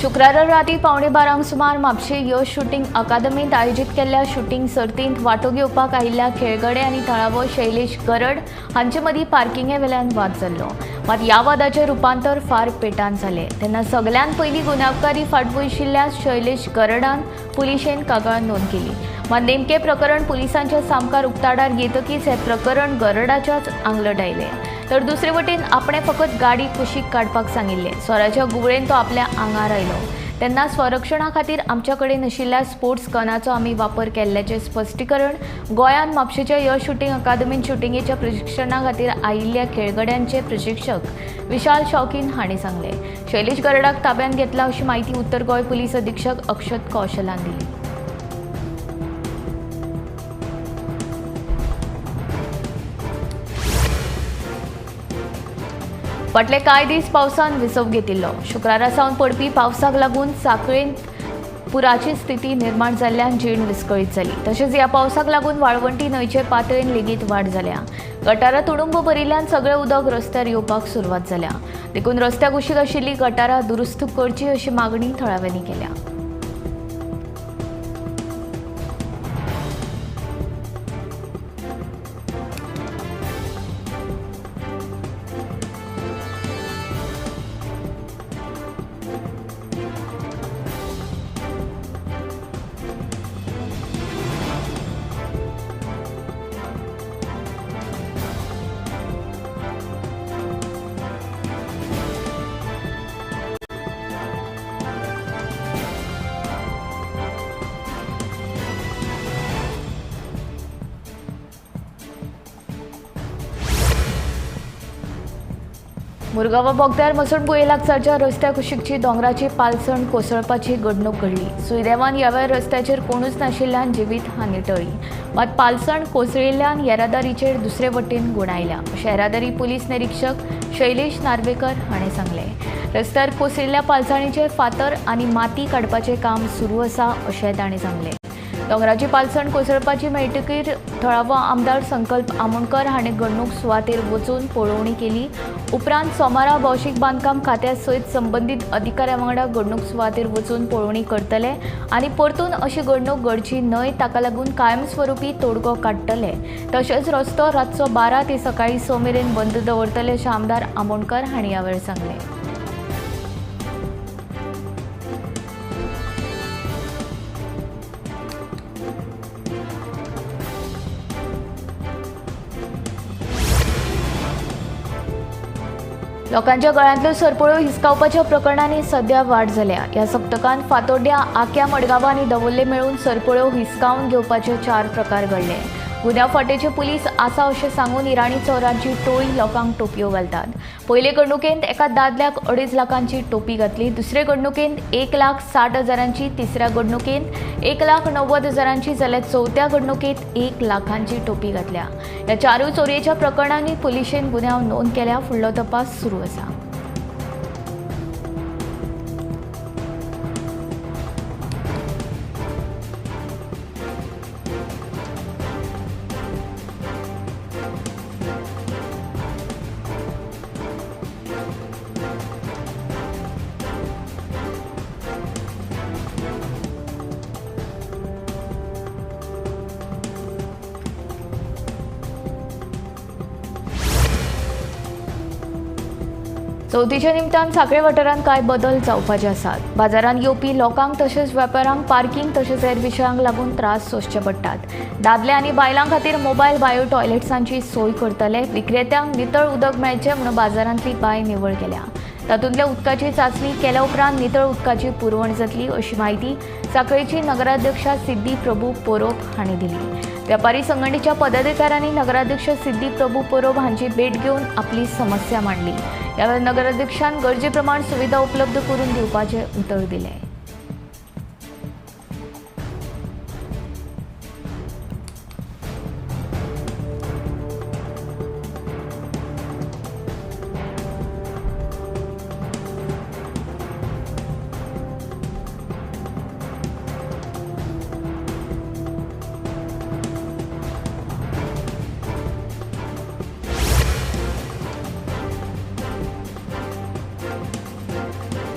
शुक्रारा राती 11:45 सुमार म्हापशें यश शुटींग अकादमींत आयोजीत केल्ल्या शुटींग सर्तींत वांटो घेवपाक आयिल्ल्या खेळगडे आनी थळावो शैलेश गरड हांचे मदीं पार्किंगे वेल्यान वाद जाल्लो। मात ह्या वादाचें रुपांतर फार पेटान जालें। तेन्ना सगल्यांत पयलीं गुन्यांवकारी फाटभूंय आशिल्ल्या शैलेश गरडान पुलिशेन कागाळ नोंद केली। मात नेमकें प्रकरण पुलिसांच्या सामकार उक्ताडार येतकीच हें प्रकरण गरडाच्याच आंगलट आयलें। तर दुसरे वटेन आपणें फकत गाडी कुशीक काडपाक सांगिल्लें। सोऱ्याच्या गुवळेन तो आपल्या आंगार आयलो तेन्ना स्वरक्षणा खातीर आमच्या कडेन आशिल्ल्या स्पोर्ट्स गनाचो आमी वापर केल्ल्याचें स्पश्टीकरण गोंयांत म्हापशेंच्या यश शुटींग अकादमींत शुटिंगेच्या प्रशिक्षणा खातीर आयिल्ल्या खेळगड्यांचे प्रशिक्षक विशाल शौकीन हांणी सांगलें। शैलेश गरडाक ताब्यांत घेतला अशी म्हायती उत्तर गोंय पुलीस अधीक्षक अक्षत कौशलान दिली। फाटले कांय दीस पावसान विसव घेतिल्लो। शुक्रारा सावन पडपी पावसाक लागून सांखळेंत पुराची स्थिती निर्माण जाल्ल्यान जीण विस्कळीत जाली। तशेंच ह्या पावसाक लागून वाळवंटी न्हंयचे पातळेन लेगीत वाड जाल्या। गटारां तुडुंब भरिल्ल्यान सगळें उदक रस्त्यार येवपाक सुरवात जाल्या। देखून रस्त्या कुशीक आशिल्ली गटारां दुरुस्त करची अशी मागणी थळाव्यांनी केल्या। मुरगांव बोगद्यार मसणभुंये लागसारच्या रस्त्या कुशीकची दोंगराची पालसण कोसळपाची घडणूक घडली। सुदैवान ह्या वेळार रस्त्याचेर कोणूच नाशिल्ल्यान जिवीत हानी टळ्ळी। मात पालसण कोसळिल्ल्यान येरादारीचेर दुसरे वटेन गुण आयल्या अशें येरादारी पुलीस निरीक्षक शैलेश नार्वेकर हाणें सांगलें। रस्त्यार कोसळिल्ल्या पालसणीचेर फातर आनी माती काडपाचें काम सुरू आसा अशें ताणें सांगलें। दोंगराची पालसण कोसळपाची मेळटकीर थळावो आमदार संकल्प आमोणकर हाणें घडणूक सुवातेर वचून पळोवणी केली। उपरांत सोमारा भौशीक बांदकाम खात्या सयत संबंदीत अधिकाऱ्यां वांगडा घडणूक सुवातेर वचून पळोवणी करतले आनी परतून अशी घडणूक घडची न्हय ताका लागून कायमस्वरूपी तोडगो काडटले। तशेंच रस्तो रातचो 12 ते सकाळीं 6 मेरेन बंद दवरतले अशें आमदार आमोणकर हांणी ह्या वेळार सांगलें। लोकांच्या गळ्यांतल्यो सरपळ्यो हिसकावपाच्या प्रकरणांनी सध्या वाड जाल्या। ह्या सप्तकांत फातोड्ड्यां, आक्या, मडगांव आनी दवोल्ले मेळून सरपळ्यो हिसकावन घेवपाचे 4 प्रकार घडले। गुन्यांव फांट्याचे पुलीस आसा अशें सांगून इराणी चोरांची टोळी लोकांक टोपयो घालतात। पयले घडणुकेंत एका दादल्याक 2.5 लाखांची टोपी घातली, दुसरे घडणुकेंत 1,60,000ची, तिसऱ्या घडणुकेंत 1,90,000ची जाल्यार चवथ्या घडणुकेंत 1 लाखांची टोपी घातल्या। ह्या चारूय चोरयेच्या प्रकरणांनी पुलिशेन गुन्यांव नोंद केल्या। फुडलो तपास सुरू आसा। चवथीच्या निमतान सांखळे वाठारांत कांय बदल जावपाचे आसात। बाजारांत येवपी लोकांक तशेंच वेपाऱ्यांक पार्किंग तशेंच हेर विशयांक लागून त्रास सोंसचे पडटात। दादले आनी बायलां खातीर मोबायल बायो टॉयलेट्सांची सोय करतले। विक्रेत्यांक नितळ उदक मेळचें म्हणून बाजारांतली बांय निवळ केल्या। तातूंतल्या उदकाची चांचणी केल्या उपरांत नितळ उदकाची पुरवण जातली अशी म्हायती सांखळेची नगराध्यक्षा सिद्धी प्रभू पोरोब हांणी दिली। व्यापारी संघटनेच्या पदाधिकाऱ्यांनी नगराध्यक्ष सिद्धी प्रभू पोरोब हांची भेट घेवन आपली समस्या मांडली। ह्या वेळार नगराध्यक्षान गरजे प्रमाण सुविधा उपलब्ध करून दिवपाचें उतर दिलें।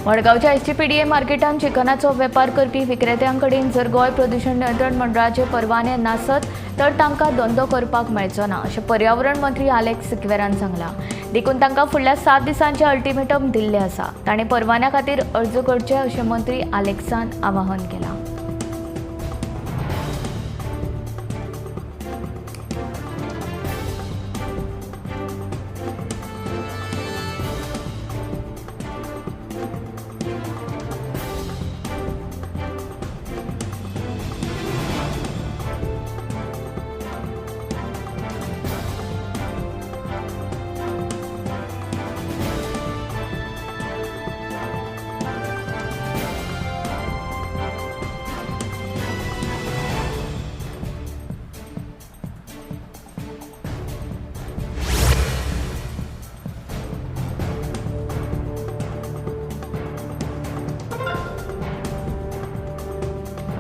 मडगांवच्या एसजीपीडीए मार्केटांत चिकनाचो वेपार करपी विक्रेत्यां कडेन जर गोंय प्रदूषण नियंत्रण मंडळाचे परवाने नासत तर तांकां धंदो करपाक मेळचो ना अशें पर्यावरण मंत्री आलेक्स सिक्वेरान सांगलां. देखून तांकां फुडल्या 7 दिसांचे अल्टिमेटम दिल्लें आसा. ताणें परवान्या खातीर अर्ज करचे अशें मंत्री आलेक्सान आवाहन केलां.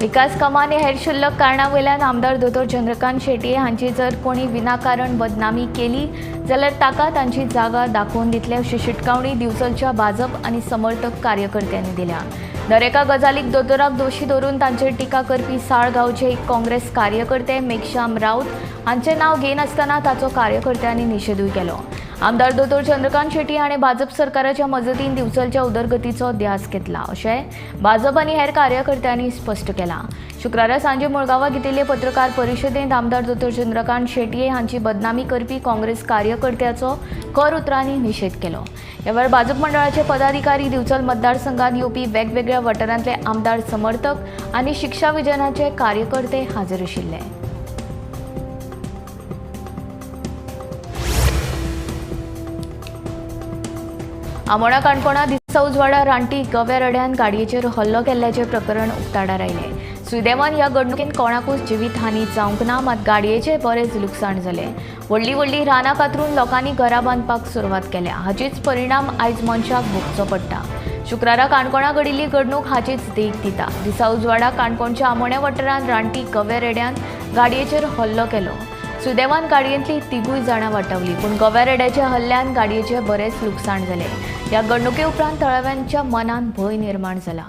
विकास कामां आनी हेर क्षुल्लक कारणां वयल्यान आमदार दोतोर चंद्रकांत शेट्ये हांची जर कोणी विनाकारण बदनामी केली जाल्यार ताका तांची जागा दाखोवन दितले अशी शिटकावणी दिवचलच्या भाजप आनी समर्थक कार्यकर्त्यांनी दिल्या. दरेका गजालीक दोतोराक दोशी धरून तांचेर टिका करपी साळगांवचे एक काँग्रेस कार्यकर्ते मेघश्याम राऊत हांचें नांव घेनासतना ताचो कार्यकर्त्यांनी निशेधूय केलो. आमदार दोतोर चंद्रकांत शेट्ये हाणें भाजप सरकाराच्या मजतीन दिवचलच्या उदरगतीचो ध्यास घेतला अशें भाजप आनी हेर कार्यकर्त्यांनी स्पश्ट केलां. शुक्रारा सांजे मुळगांवां घेतिल्ले पत्रकार परिशदेंत आमदार दोतोर चंद्रकांत शेट्ये हांची बदनामी करपी काँग्रेस कार्यकर्त्याचो खर उतरांनी निशेध केलो. ह्या वेळार भाजप मंडळाचे पदाधिकारी, दिवचल मतदारसंघात येवपी वेगवेगळ्या वाठारांतले आमदार समर्थक आनी शिक्षा विजनाचे कार्यकर्ते हाजीर आशिल्ले. आमोणा काणकोणा दिसा उजवाडा रानटी गव्या रड्यान गाडयेचेर हल्लो केल्ल्याचें प्रकरण उक्ताडार आयलें. सुदैवान ह्या घडणुकेन कोणाकूच जिवीत हानी जावंक ना, मात गाडयेचें बरेंच लुकसाण जालें. व्हडलीं व्हडलीं रानां कातरून लोकांनी घरां बांदपाक सुरवात केल्या. हाचेच परिणाम आयज मनशाक भोगचो पडटा. शुक्रारा काणकोणा घडिल्ली घडणूक हाचीच देख दिता. दिसा उजवाडा काणकोणच्या आमोण्या वाठारांत रानटी गव्या रेड्यान गाडयेचेर हल्लो केलो. सुदैवान गाडयेंतली तिगूय जाणां वाटावली, पूण गव्या रेड्याच्या हल्ल्यान गाडयेचें बरेंच लुकसाण जालें. ह्या घडणुके उपरांत थळाव्यांच्या मनांत भंय निर्माण जाला.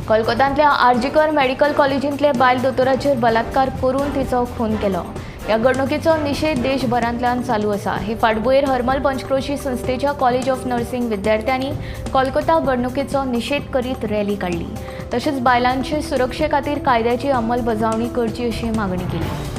कोलकातांतल्या आरजीकर मेडिकल कॉलेजींतले बायल दोतोराचेर बलात्कार करून तिचो खून केलो. ह्या घडणुकेचो निशेध देशभरांतल्यान चालू आसा. हे फाटभुंयेर हरमल पंचक्रोशी संस्थेच्या कॉलेज ऑफ नर्सिंग विद्यार्थ्यांनी कोलकाता घडणुकेचो निशेध करीत रॅली काडली. तशेंच बायलांचे सुरक्षे खातीर कायद्याची अंमलबजावणी करची अशी मागणी केली.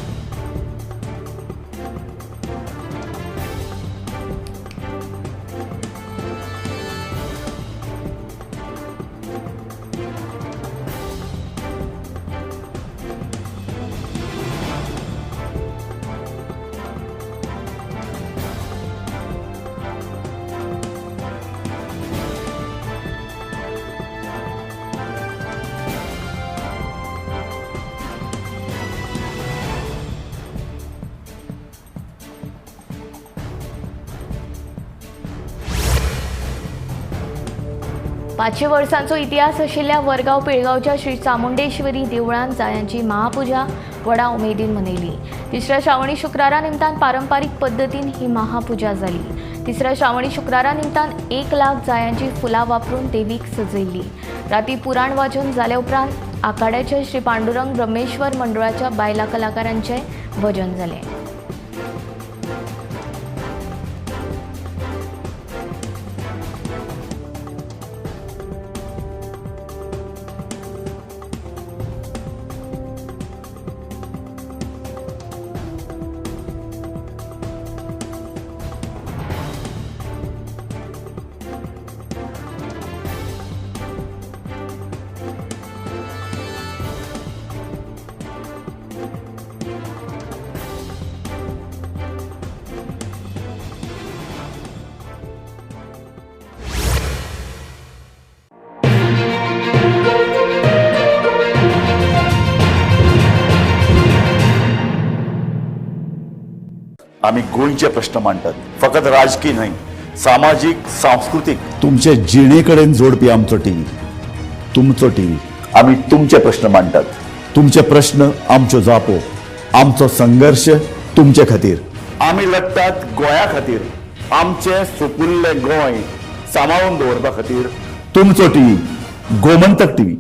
पांचशे वर्सांचो इतिहास आशिल्ल्या वरगांव पिळगांवच्या श्री चामुंडेश्वरी देवळांत जायांची महापुजा व्हडा उमेदीन मनयली. तिसऱ्या श्रावणी शुक्रारा निमतान पारंपारीक पद्दतीन ही महापुजा जाली. तिसऱ्या श्रावणी शुक्रारा निमतान 1 लाख जायांची फुलां वापरून देवीक सजयल्ली. राती पुराण वाचन जाल्या उपरांत आखाड्याच्या श्री पांडुरंग ब्रह्मेश्वर मंडळाच्या बायला कलाकारांचें भजन जालें. आमी गोंयचे प्रश्न मांडटात, फकत राजकीय न्हय, सामाजीक, सांस्कृतीक, तुमचे जिणे कडेन जोडपी आमचो टीव्ही, तुमचो टीव्ही। आमी तुमचे प्रश्न मांडटात, तुमचे प्रश्न आमच्यो जापो, आमचो संघर्श तुमचे खातीर। आमी लढटात गोंया खातीर, आमचें सुपुल्लें गोंय सांबाळून दवरपा खातीर। तुमचो टीव्ही, गोमंतक टीव्ही।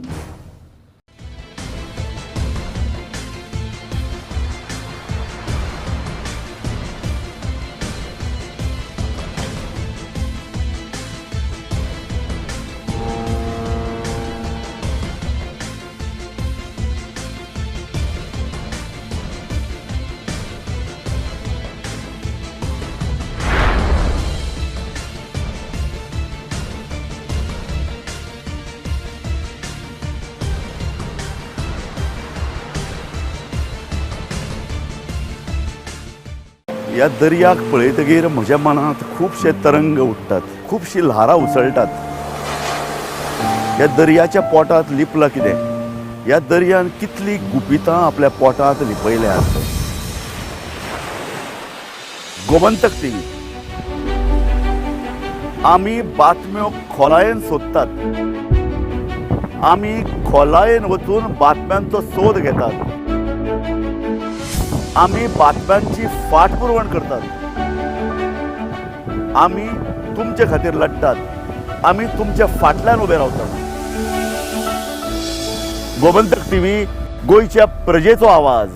ह्या दर्याक पळयतगीर म्हज्या मनांत खुबशे तरंग उठ्ठात, खुबशी ल्हारां उसळटात। ह्या दर्याच्या पोटांत लिपलां कितें? ह्या दर्यान कितली गुपितां आपल्या पोटांत लिपयल्यात? गोमंतक टीव्ही, आमी बातम्यो खोलायेन सोदतात, आमी खोलायेन वचून बातम्यांचो सोद घेतात, आमी बातम्यांची फाटपुरवण करतात, आमी तुमचे खातीर लढटात, आमी तुमच्या फाटल्यान उबे रावतात। गोमंतक टीव्ही, गोंयच्या प्रजेचो आवाज।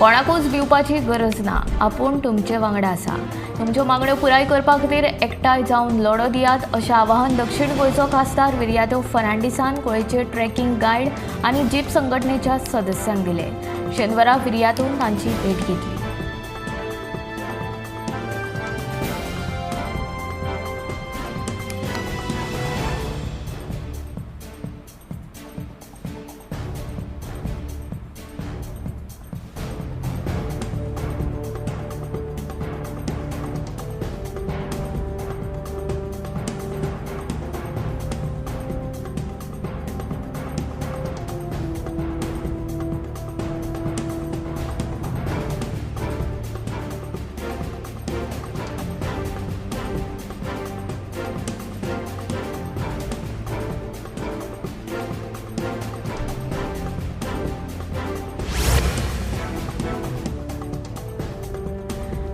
कोणाकूच भिवपाची गरज ना, आपूण तुमचे वांगडा आसा। तुमच्यो मागण्यो पुराय करपा खातीर एकठांय जावन लढो दियात अशें आवाहन दक्षिण गोंयचो खासदार विरियातो फर्नांडीसान गोंयचे ट्रेकिंग गायड आनी जीप संघटनेच्या सदस्यांक दिले। शेनवारा विरियातोन तांची भेट घेतली।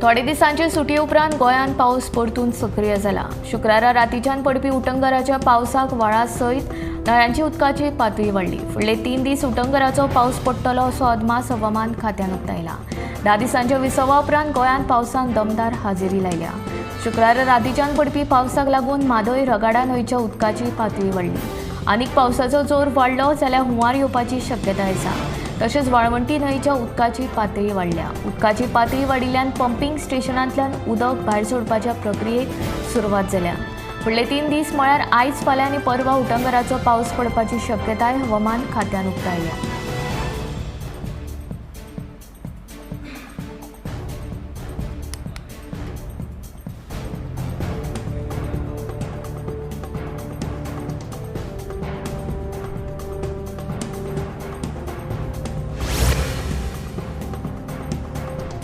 थोडे दिसांचे सुटये उपरांत गोंयांत पावस परतून सक्रीय जाला। शुक्रारा रातीच्यान पडपी उटंगराच्या पावसाक व्हाळा सयत न्हंयांची उदकाची पातळी वाडली। फुडले 3 दीस उटंगराचो पावस पडटलो असो अदमास हवामान खात्यान उक्तायला। 10 दिसांच्या विसवा उपरांत गोंयांत पावसान दमदार हाजेरी लायल्या। शुक्रारा रातीच्यान पडपी पावसाक लागून म्हादय रगाडा न्हंयच्या उदकाची पातळी वाडली। आनीक पावसाचो जोर वाडलो जाल्यार हुंवार येवपाची शक्यताय आसा। तशेंच वाळवंटी न्हंयच्या उदकाची पातळी वाडल्या। उदकाची पातळी वाडिल्ल्यान पंपींग स्टेशनांतल्यान उदक भायर सोडपाच्या प्रक्रियेक सुरवात जाल्या। फुडले 3 दीस म्हळ्यार आयज, फाल्यां आनी परवां उटंगराचो पावस पडपाची शक्यताय हवामान खात्यान उक्तायल्या।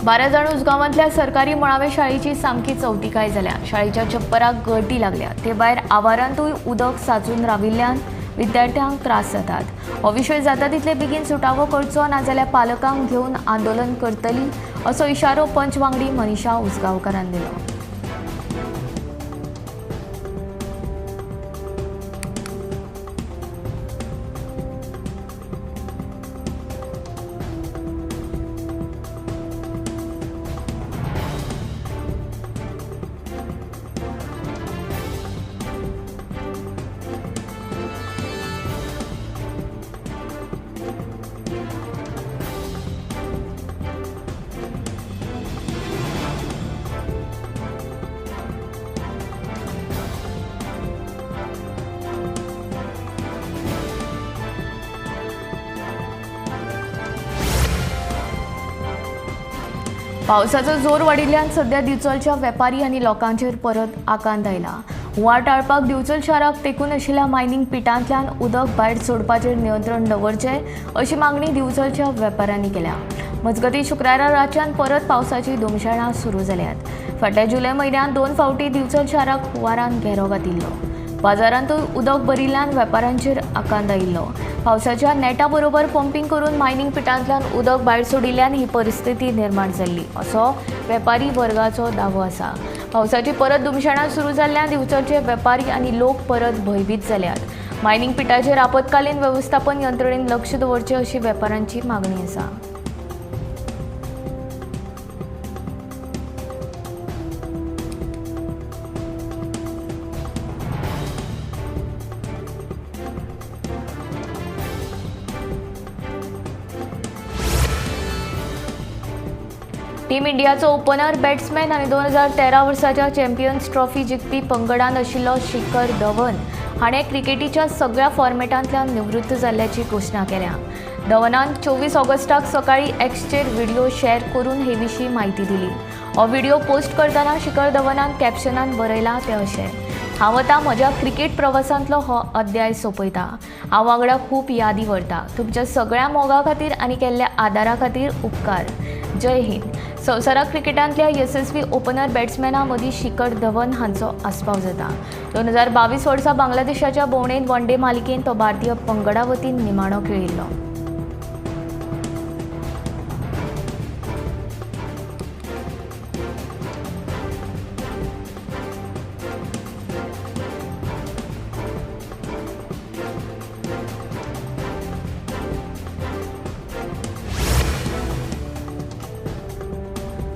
बाराजाण उसगांवांतल्या सरकारी मुळावे शाळेची सामकी चवतिकाय जाल्या। शाळेच्या छप्पराक गळटी लागल्या। ते भायर आवारांतूय उदक साचून राविल्ल्यान विद्यार्थ्यांक त्रास जातात। हो विशय जाता तितले बेगीन सुटावो करचो, नाजाल्यार पालकांक घेवन आंदोलन करतली असो इशारो पंच वांगडी मनीषा उसगांवकारान दिलो। पावसाचो जोर वाडिल्ल्यान सध्या दिवचलच्या वेपारी आनी लोकांचेर परत आकांत आयला. हुंवार टाळपाक दिवचल शाराक तेंकून आशिल्ल्या मायनींग पिटांतल्यान उदक भायर सोडपाचेर नियंत्रण दवरचें अशी मागणी दिवचलच्या वेपाऱ्यांनी केल्या. मजगतीं शुक्रारा रातच्यान परत पावसाची धुमशेणां सुरू जाल्यात. फाटल्या जुलय म्हयन्यांत 2 फावटी दिवचल शाराक हुंवारान घेरो घातिल्लो. बाजारांतूय उदक भरिल्ल्यान वेपाऱ्यांचेर आकांत आयिल्लो. पावसाच्या नेटा बरोबर पंपींग करून मायनींग पिटांतल्यान उदक भायर सोडिल्ल्यान ही परिस्थिती निर्माण जाल्ली असो वेपारी वर्गाचो दावो आसा. पावसाची परत धुमशेणां सुरू जाल्ल्यान दिवचलचे वेपारी आनी लोक परत भंयभीत जाल्यात. मायनींग पिटाचेर आपत्कालीन वेवस्थापन यंत्रणेन लक्ष दवरचें अशी वेपाऱ्यांची मागणी आसा. टीम इंडियाचो ओपनर बॅट्समॅन आनी 2013 वर्साच्या चॅम्पियन्स ट्रॉफी जिखपी पंगडान आशिल्लो शिखर धवन हाणें क्रिकेटीच्या सगळ्या फॉर्मेटांतल्यान निवृत्त जाल्ल्याची घोशणा केल्या. धवनान 24 ऑगस्टाक सकाळीं एक्सचेर व्हिडिओ शेअर करून हे विशीं म्हायती दिली. हो व्हिडिओ पोस्ट करतना शिखर धवनान कॅप्शनान बरयलां तें अशें: हांव आतां म्हज्या क्रिकेट प्रवासांतलो हो अध्याय सोंपयता. हांव वांगडा खूब यादी व्हरता. तुमच्या सगळ्या मोगा खातीर आनी केल्ल्या आदारा खातीर उपकार. जय हिंद. संवसाराक क्रिकेटांतल्या येसस्वी ओपनर बॅट्समॅना मदीं शिखर धवन हांचो आस्पाव जाता. 2022 वर्सा बांगलादेशाच्या भोंवडेंत वन डे मालिकेंत तो भारतीय पंगडा वतीन निमाणो खेळिल्लो.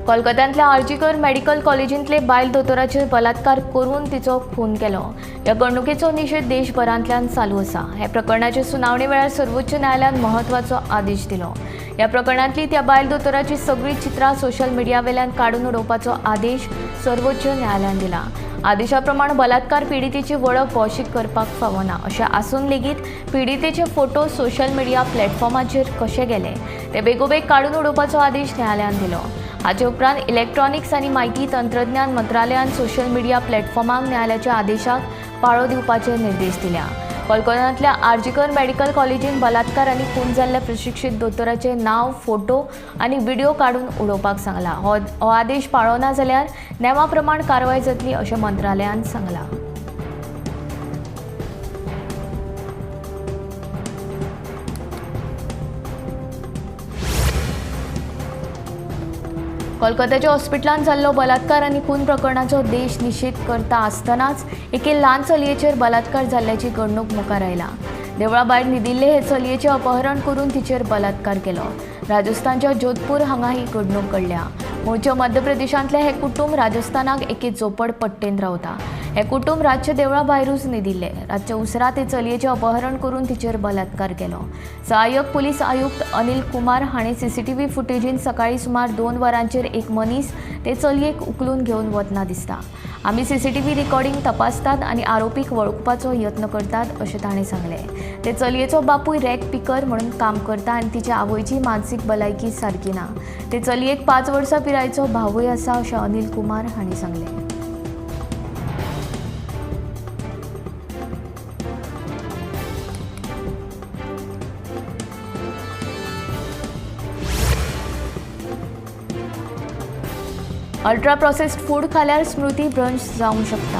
कोलकात्यांतल्या आरजीकर मेडिकल कॉलेजींतले बायल दोतोराचेर बलात्कार करून तिचो खून केलो. ह्या घडणुकेचो निशेध देशभरांतल्यान चालू आसा. ह्या प्रकरणाचे सुनावणी वेळार सर्वोच्च न्यायालयान म्हत्वाचो आदेश दिलो. ह्या प्रकरणांतली त्या बायल दोतोराची सगळीं चित्रां सोशल मिडिया वेल्यान काडून उडोवपाचो आदेश सर्वोच्च न्यायालयान दिला. आदेशा प्रमाण बलात्कार पिडितेची वळख भौशीक करपाक फावना अशें आसून लेगीत पिडितेचे फोटो सोशल मिडिया प्लॅटफॉर्माचेर कशे गेले ते बेगोबेग काडून उडोवपाचो आदेश न्यायालयान दिलो. हाचे उपरांत इलेक्ट्रॉनिक्स आनी म्हायती तंत्रज्ञान मंत्रालयान सोशल मिडिया प्लॅटफॉर्मांक न्यायालयाच्या आदेशाक पाळो दिवपाचे निर्देश दिल्या. कोलकात्यांतल्या आरजीकर मेडिकल कॉलेजीन बलात्कार आनी खून जाल्ल्या प्रशिक्षीत दोतोराचे नांव, फोटो आनी व्हिडिओ काडून उडोवपाक सांगला. हो आदेश पाळो ना जाल्यार नेमा प्रमाण कारवाय जातली अशें मंत्रालयान सांगलां. कोलकात्याच्या हॉस्पिटलांत जाल्लो बलात्कार आनी खून प्रकरणाचो देश निशेध करता आसतनाच एके ल्हान चलयेचेर बलात्कार जाल्ल्याची घडणूक मुखार आयला. देवळा भायर न्हिदिल्ले हे चलयेचें अपहरण करून तिचेर बलात्कार केलो. राजस्थानच्या जोधपूर हांगा ही घडणूक घडल्या. मूळच्या मध्य प्रदेशांतलें हें कुटूंब राजस्थानाक एके झोपडपट्टेंत रावता. हें कुटूंब रातचें देवळा भायरूच न्हिदिल्लें. रातच्या उसरां ते चलयेचें अपहरण करून तिचेर बलात्कार केलो. सहाय्यक पुलीस आयुक्त अनिल कुमार हाणें सीसीटीव्ही फुटेजीन सकाळीं सुमार 2 वरांचेर एक मनीस ते चलयेक उखलून घेवन वतना दिसता. आमी सीसीटीव्ही रिकॉर्डिंग तपासतात आनी आरोपीक वळखुपाचो यत्न करतात अशें ताणें सांगलें. ते चलयेचो बापूय रॅक पिकर म्हणून काम करता आनी तिच्या आवयची मानसीक भलायकी सारकी ना. ते चलयेक 5 वर्सां पिरायेचो भावूय आसा अशें अनिल कुमार हांणी सांगलें. अल्ट्रा प्रोसेस्ड फूड खाल्यार स्मृती भ्रंश जावंक शकता.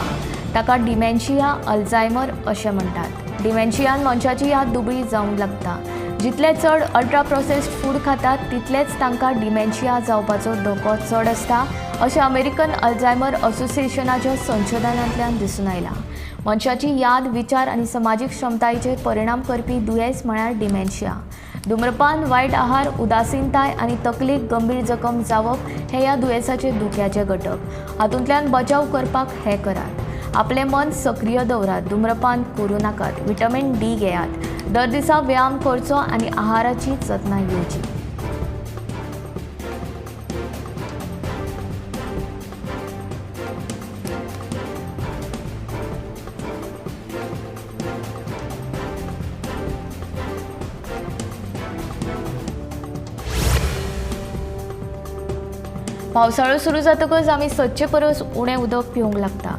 ताका डिमेन्शिया, अल्झायमर अशें म्हणटात. डिमेन्शियान मनशाची याद दुबळी जावंक लागता. जितले चड अल्ट्रा प्रोसेस्ड फूड खातात तितलेच तांकां डिमेन्शिया जावपाचो धोको चड आसता अशें अमेरिकन अल्झायमर असोसिएशनाच्या संशोधनांतल्यान दिसून आयलां. मनशाची याद, विचार आनी समाजीक क्षमतायेचेर परिणाम करपी दुयेंस म्हळ्यार डिमेन्शिया. धूम्रपान, वायट आहार, उदासीनताय आनी तकलेक गंभीर जखम जावप हे ह्या दुयेंसाचे धोक्याचे घटक. हातूंतल्यान बचाव करपाक हें करात. आपलें मन सक्रीय दवरात. धूम्रपान करूं नाकात. विटामीन डी घेयात. दर दिसा व्यायाम करचो आनी आहाराची जतनाय घेवची. पावसाळो सुरू जातकच आमी सदचे परस उणें उदक पिवंक लागता.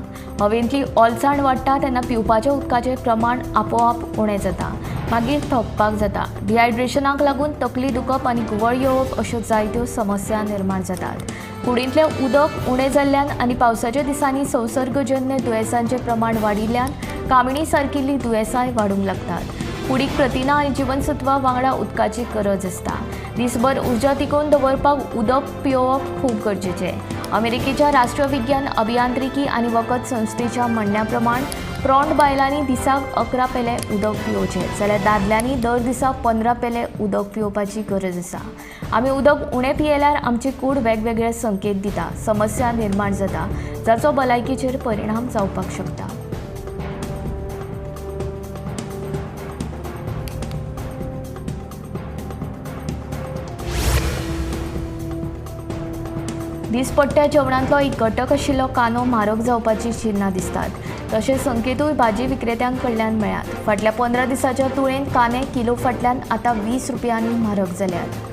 हवेंतली ओलसाण वाडटा तेन्ना पिवपाच्या उदकाचें प्रमाण आपोआप उणें जाता, मागीर थकपाक जाता. डिहायड्रेशनाक लागून तकली दुखप आनी घुंवळ येवप अश्यो जायत्यो समस्या निर्माण जातात. कुडींतलें उदक उणें जाल्ल्यान आनी पावसाच्या दिसांनी संसर्गजन्य दुयेंसांचें प्रमाण वाडिल्ल्यान कामिणी सारकिल्लीं दुयेंसांय वाडूंक लागतात. कुडीक प्रथिनां आनी जीवनसत्वां वांगडा उदकाची गरज आसता. दिसभर उर्जा तिगोवन दवरपाक उदक पियोवप खूब गरजेचें. अमेरिकेच्या राष्ट्रीय विज्ञान अभियांत्रिकी आनी वखद संस्थेच्या म्हणण्या प्रमाण प्रौढ बायलांनी दिसाक 11 पेले उदक पिवचें, जाल्यार दादल्यांनी दर दिसा 15 पेले उदक पिवपाची गरज आसा. आमी उदक उणें पियेल्यार आमची कूड वेगवेगळे संकेत दिता, समस्या निर्माण जाता, जाचो भलायकीचेर परिणाम जावपाक शकता. दिसपट्ट्या जेवणांतलो एक घटक आशिल्लो कांदो म्हारग जावपाची चिन्नां दिसतात. तशें संकेतूय भाजी विक्रेत्यां कडल्यान मेळ्ळ्यात. फाटल्या 15 दिसाच्या तुळेन कांदे किलो फाटल्यान आतां 20 रुपयांनी म्हारग जाल्यात.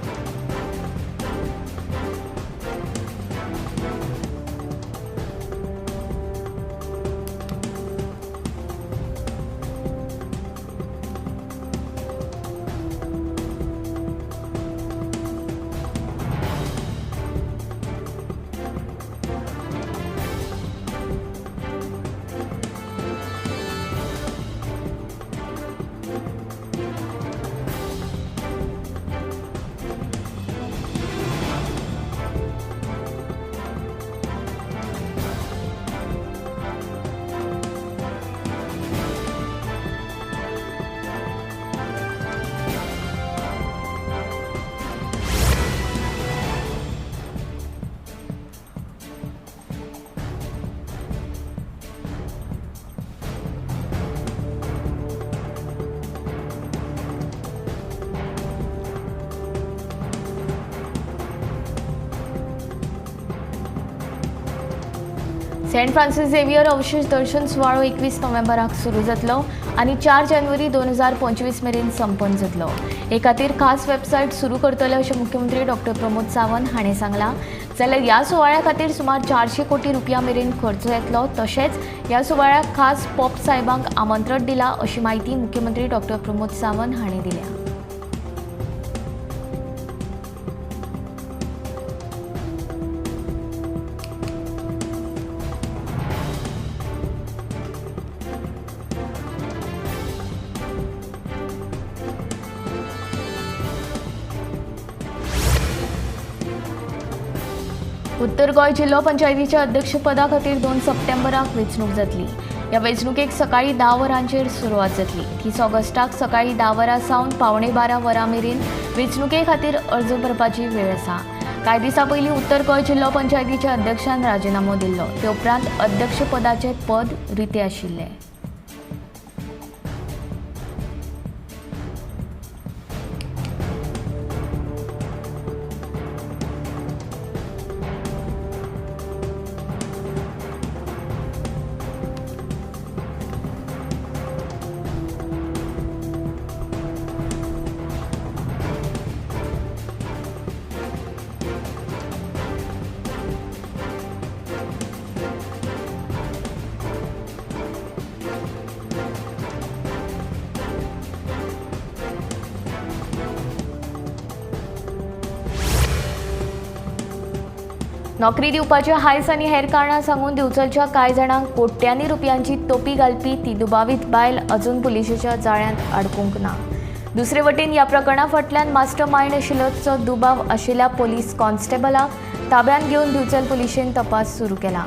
सेंट फ्रांसीस झेवियर अवशेष दर्शन सुवाळो 21 नोव्हेंबराक सुरू जातलो आनी 4 जानेवारी 2025 मेरेन संपन्न जातलो. हे खातीर खास वेबसायट सुरू करतले अशें मुख्यमंत्री डॉक्टर प्रमोद सावंत हाणें सांगलां. जाल्यार ह्या सुवाळ्या खातीर सुमार 400 कोटी रुपया मेरेन खर्च येतलो. तशेंच ह्या सुवाळ्याक खास पॉप साहेबांक आमंत्रण दिलां अशी म्हायती मुख्यमंत्री डॉक्टर प्रमोद सावंत हाणें दिल्या. उत्तर गोंय जिल्लो पंचायतीच्या अध्यक्षपदा खातीर 2 सप्टेंबराक वेंचणूक जातली. ह्या वेंचणुकेक सकाळीं 10 वरांचेर सुरवात जातली. 30 ऑगस्टाक सकाळीं 10 वरां सावन 11:45 वरां मेरेन वेंचणुके खातीर अर्ज भरपाची वेळ आसा. कांय दिसां पयलीं उत्तर गोंय जिल्लो पंचायतीच्या अध्यक्षान राजिनामो दिल्लो. ते उपरांत अध्यक्षपदाचें पद रितें आशिल्लें. नोकरी दिवपाचे हायस आनी हेर कारणां सांगून दिवचलच्या कांय जाणांक कोट्यांनी रुपयांची तोपी घालपी ती दुबावीत बायल अजून पुलिशेच्या जाळ्यांत अडकूंक ना. दुसरे वटेन ह्या प्रकरणा फाटल्यान मास्टर मायंड आशिल्ल्याचो दुबाव आशिल्ल्या पोलीस कॉन्स्टेबलाक ताब्यांत घेवन दिवचल पुलिशेन तपास सुरू केला.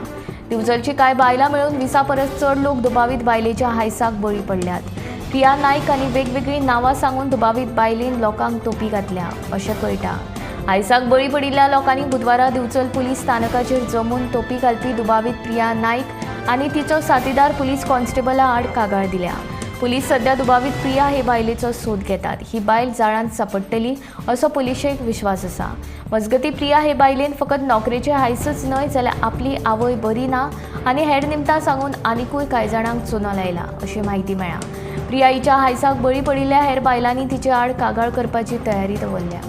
दिवचलची कांय बायलां मेळून 20 परस चड लोक दुबावीत बायलेच्या हायसाक बळी पडल्यात. प्रिया नायक आनी वेगवेगळीं नांवां सांगून दुबावीत बायलेन लोकांक तोपी घातल्या अशें कळटा. हायसाक बळी पडिल्ल्या लोकांनी बुधवारा दिवचल पुलीस स्थानकाचेर जमून तोपी घालपी दुबावीत प्रिया नायक आनी तिचो साथीदार पुलीस कॉन्स्टेबला आड कागाळ दिल्या. पुलीस सध्या दुबावीत प्रिया हे बायलेचो सोद घेतात. ही बायल जाळांत सापडटली असो पुलिशेक विश्वास आसा. मजगती प्रिया हे बायलेन फकत नोकरेचे हायसच न्हय जाल्यार आपली आवय बरी ना आनी हेर निमतां सांगून आनिकूय कांय जाणांक चुनो लायला अशी म्हायती मेळ्ळा. प्रिया हिच्या हायसाक बळी पडिल्ल्या हेर बायलांनी तिचे आड कागाळ करपाची तयारी दवरल्या.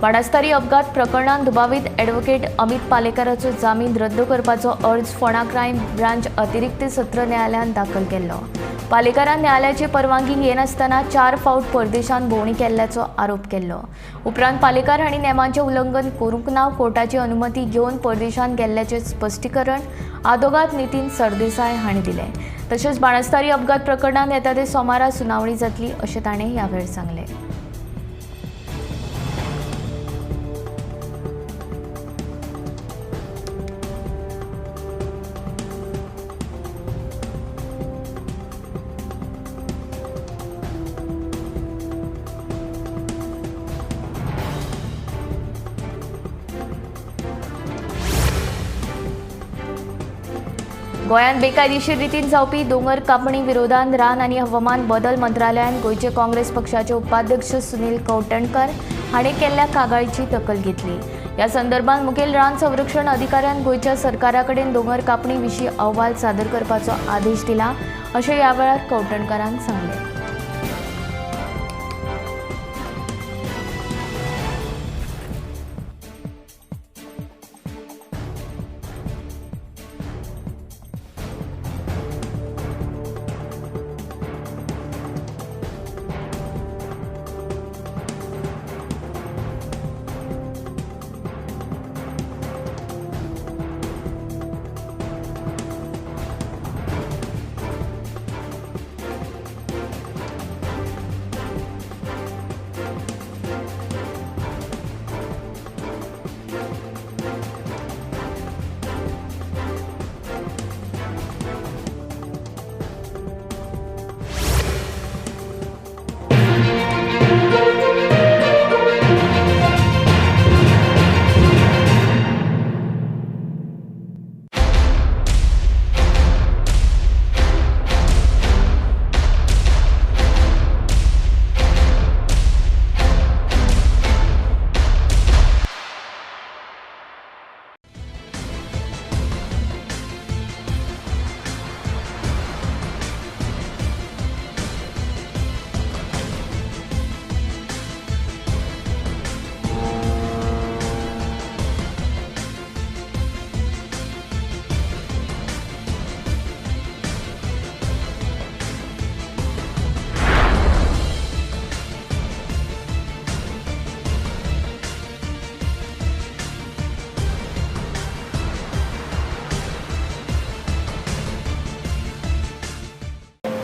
बाणस्तारी अपघात प्रकरणात दुबावीत ॲडव्होकेट अमित पालेकाराचो जामीन रद्द करपाचो अर्ज फोंडा क्रायम ब्रांच अतिरिक्त सत्र न्यायालयान दाखल केल्लो. पालेकारान न्यायालयाची परवानगी घेनासतना 4 फावट परदेशांत भोंवडी केल्ल्याचो आरोप केल्लो. उपरांत पालेकार हांणी नेमांचें उल्लंघन करूंक ना, कोर्टाची अनुमती घेवन परदेशांत गेल्ल्याचें स्पश्टीकरण आदोगाद नितीन सरदेसाय हांणी दिलें. तशेंच बाणस्तारी अपघात प्रकरणांत येता ते सोमारा सुनावणी जातली अशें ताणें ह्या वेळार सांगलें. गोंयांत बेकायदेशीर रितीन जावपी दोंगर कापणी विरोधात रान आनी हवामान बदल मंत्रालयान गोंयचे काँग्रेस पक्षाचे उपाध्यक्ष सुनील कवठणकर हांणी केल्ल्या कागाळीची दखल घेतली. ह्या संदर्भात मुखेल रान संरक्षण अधिकाऱ्यान गोंयच्या सरकारा कडेन दोंगर कापणी विशीं अहवाल सादर करपाचो आदेश दिला अशें ह्या वेळार कवठणकरान सांगलें.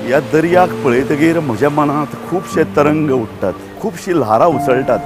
ह्या दर्याक पळयतगीर म्हज्या मनांत खुबशे तरंग उठ्ठात, खुबशी ल्हारां उसळटात.